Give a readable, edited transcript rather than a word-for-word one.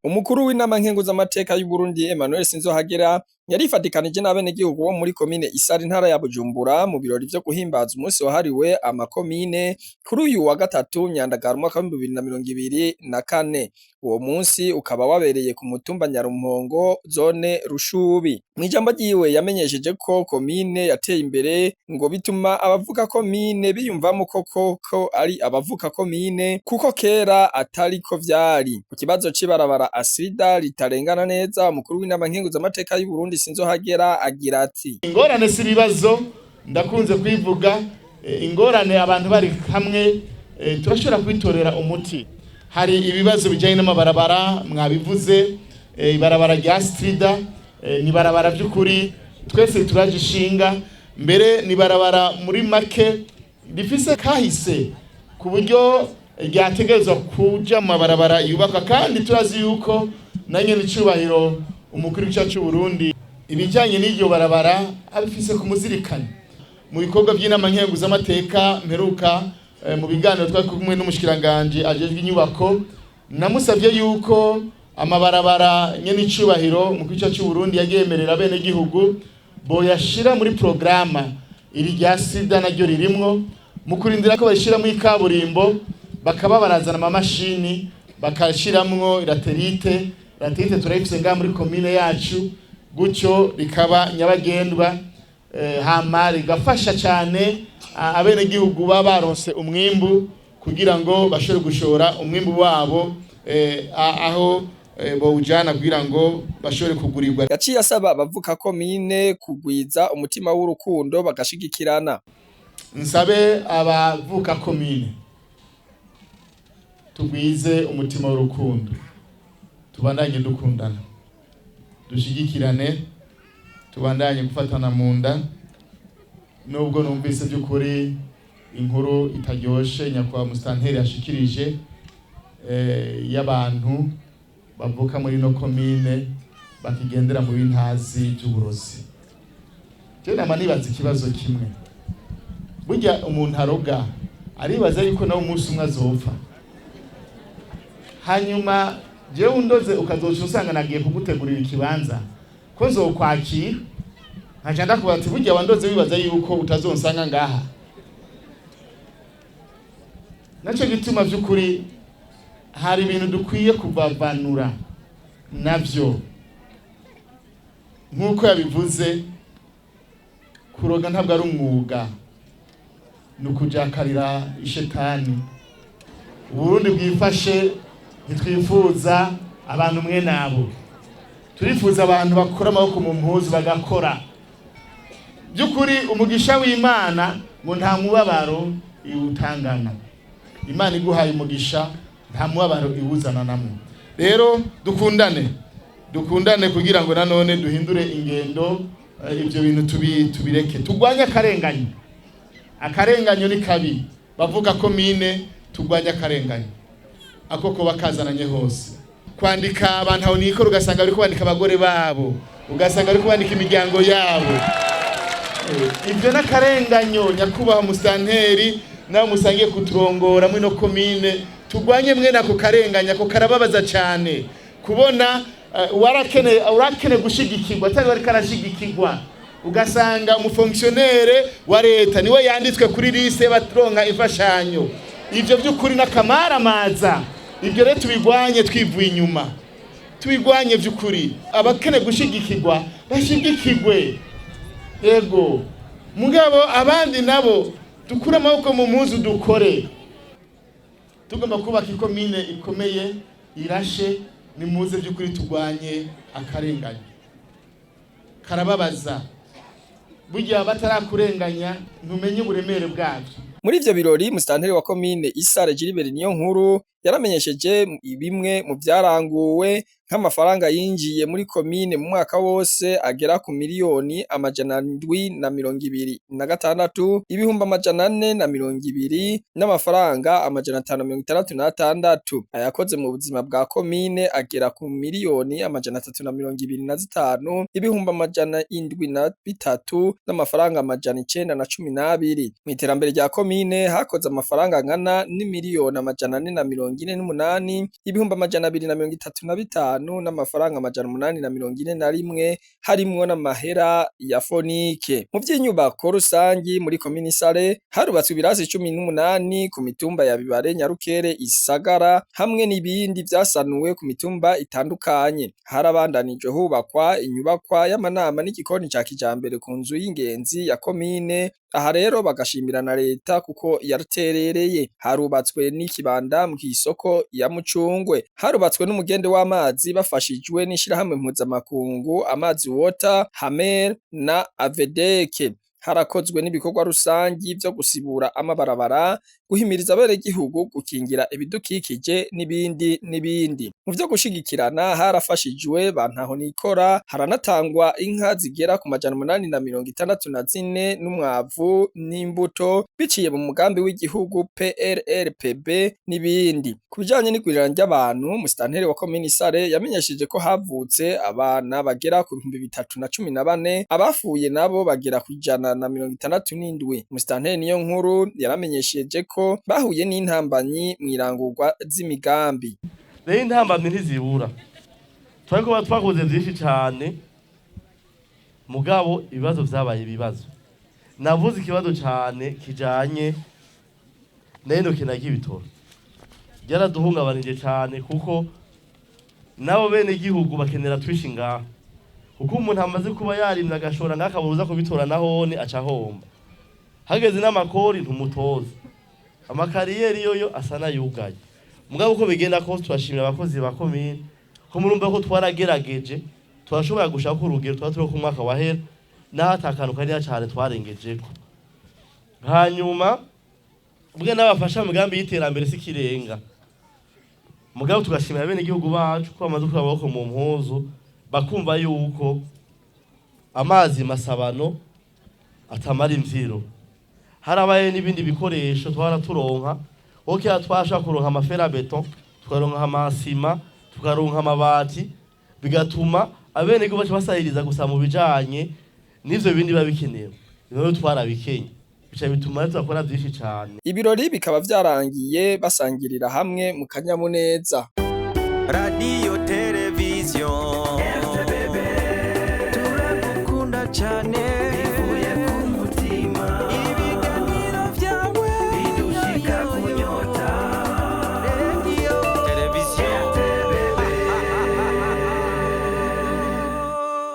Umukuru w'inama nkenguzamateka y'Uburundi Emmanuel Sinzohagera yarifadikanije n'abenegihugu bo muri komine Isare intara ya Bujumbura mu birori vyo guhimbaza umunsi wahariwe amakomine kuri uyu wa gatatu Nyandagara umwaka w'2024. Uwo munsi ukaba wabereye ku mutumba Nyarumpongo zone Rushubi. Mw'ijambo ryiwe yamenyesheje ko komine yateye imbere ngo bituma abavuka komine biyumvamo koko ko ari abavuka komine kuko kera atariko vyari. Ku kibazo c'ibarabara Asida ritarengana neza, umukuru w'inama nkenguzamateka y'Uburundi Sinzohagera agira ati: Ingorane si ibibazo, ndakunze kwivuga, ingorane abantu bari hamwe turashobora kwitorera umuti. Hari ibibazo bijyanye n'amabarabara mwabivuze, ibarabara rya Strida ni barabara by'ukuri twese turaje ishinga, mbere ni barabara muri make rifise kahise ku buryo ryategerezwa kuja mu mabarabara yubakwa, kandi turazi yuko na nyene icubahiro umukuru w'igihugu cy'u Burundi ibijyanye n'iryo barabara abifise ku muzirikani. Mu bikorwa by'inama nkenguzamateka mperuka, mu biganiro twari kumwe n'umushikiranganje ajejwe inyubako, namusavye yuko amabarabara nyene icubahiro umukuru w'igihugu cy'u Burundi yagemerera bene gihugu boyashira muri programa, iri rya sida naryo ririmwo, mu kurindira ko bayishira muri kaburimbo bakaba barazana amamashini bakashiramwo latérite. Latérite turayifise ngaha muri komine yacu, gutyo rikaba nyabagendwa, hama rigafasha cyane abenegihugu baba baronse umwimbu kugira ngo bashobore gushora umwimbu wabo aho bowujana kugira ngo bashobore kugurirwa. Yaciye asaba abavuka komine kugwiza umutima w'urukundo bagashigikirana. Nsabe abavuka komine tugwize umutima w'urukundo, tubandanye dukundana, dushigikirane, tubandanye gufatana mu nda. Nubwo numvise by'ukuri inkuru itaryoshe nyakubahwa musitanteri yashikirije, y'abantu bavuka muri no komine bakigendera mu bintazi by'uburozi, je nama nibaza ikibazo kimwe: burya umuntu aroga aribaza yuko nawe umunsi umwe azopfa? Hanyuma jewe undoze ukazoca usanga nagiye kugutegurira ikibanza ko nzokwakira, nkaca ndakubaza ati: "Burya wandoze wibaza yuko utazonsanga ngaha?" Naco gituma vy'ukuri hari ibintu dukwiye kuvavanura navyo. Nk'uko yabivuze, kuroga ntabwo ari umwuga, ni ukujakarira ishetani. Uburundi bwifashe ntitwifuza abantu mwe nabo, turifuza abantu bakura amaboko mu mpuzu bagakora. By'ukuri umugisha w'Imana ngo nta mubabaro iwutangana. Imana iguhaye umugisha nta mubabaro iwuzana namwe. Rero dukundane, dukundane kugira ngo nanone duhindure ingendo, ibyo bintu tubireke, turwanye akarenganyo. Akarenganyo ni kabi. Bavuga ko mine turwanye akarenganyo ako kuba kazananye hose. Kwandika abantu aho nikora, ugasanga bari kwandika abagore babo, ugasanga bari kwandika imiryango yabo. Ibyo n'akarenganyo. Nyakubahwa musitanteri nawe musangiye kuturongora muri no komine, turwanye mwene ako karenganya, ako karababaza cyane kubona warakene urakene gushigikirwa atari wari karashigikirwa, ugasanga umufonctionnaire wa leta niwe yanditswe kuri liste baronka imfashanyo. Ivyo by'ukuri n'akamaramaza. Ibyo rero tubigwanye twivuye inyuma, tubigwanye by'ukuri. Abakene gushigikirwa bashigikirwe, yego, mugabo abandi nabo dukure amaboko mu mpuzu dukore. Tugomba kubaka ikomine ikomeye irashe. Nimuze by'ukuri turwanye akarengane, karababaza. Burya batarakurenganya ntumenye uburemere bwabyo. Muri ivyo birori, musitanteri wa komine Isare Gilbert Niyonkuru yaramenyesheje bimwe mu vyaranguwe, nk'amafaranga yinjiye muri komine mu mwaka wose agera ku 726 420,656 n'amafaranga 566. Ayakoze mu buzima bwa komine agera ku 325 703 n'amafaranga 912. Mw'iterambere rya komine hakoze amafaranga angana n'imiliyoni 420. 48, 235,841 n'amafaranga 841, harimwo n'amahera ya fonike. Mu vy'inyubako rusangi muri komine Isare harubatswe ibirasi 18 ku mitumba ya Bibare, Nyarukere, Isagara hamwe n'ibindi vyasanuwe ku mitumba itandukanye. Harabandanijwe hubakwa inyubakwa y'amanama n'igikoni ca kijambere ku nzu y'ingenzi ya komine, aha rero bagashimira na leta kuko yaraterereye. Harubatswe n'ikibanda mw'isoko ya Mucungwe. Harubatswe n'umugende w'amazi bafashijwe n'ishirahamwe mpuzamakungu Amazi Water, Hamel na Avedeke. Harakozwe n'ibikorwa rusangi vyo gusibura amabarabara, guhimiriza abenegihugu gukingira ibidukikije n'ibindi n'ibindi. Mu vyo gushigikirana harafashijwe ba ntahonikora, haranatangwa inka zigera ku 864 n'umwavu n'imbuto biciye mu mugambi w'igihugu PRRPB n'ibindi. Ku bijanye n'igwirirana ry'abantu, musitanteri wa komine Isare yamenyesheje ko havutse abana bagera ku 3014, abafuye nabo bagera ku 167. Musitanteri Niyonkuru yaramenyesheje ko bahuye n'intambanyi mw'irangurwa z'imigambi. Rero intambamyi ntizibura, twari kuba twakoze vyinshi cane, mugabo ibibazo vyabaye ibibazo. Navuze ikibazo cane kijanye na rino kena ry'ibitoro, ryaraduhungabanije cane kuko nabo bene igihugu bakenera twishi ngaha, kuko umuntu amaze kuba yarimye agashora ngaha akabuza kubitora nahone aca ahomba. Hageze n'amakori ntumutoza, amakariyeri yoyo asa n'ayugaye. Mugabo uko bigenda kose turashimira abakozi ba komine ko murumva ko twaragerageje, turashobora gushaka urugero twari turiko ku mwaka wahera, naho ata kantu kaniniya cane twarengejeko. Hanyuma ubwe n'abafasha mu migambi y'iterambere si ikirenga, mugabo tugashimira abenegihugu bacu ko bamaze gukura amaboko mu mpuzu, bakumva yuko amazi masabano atamara imvyiro. Harabaye n'ibindi bikoresho twara turonka, kuko kera twashobora kuronka amaferabeto, tukaronka amasima, tukaronka amabati, bigatuma abenegihugu baca basahiriza gusa mu bijanye n'ivyo bindi biba bikenewe. Rero twarabikenye, bica bituma tudakora vyinshi cane. Ibirori bikaba vyarangiye basangirira hamwe mu kanyamuneza. Radio television, turagukunda cyane.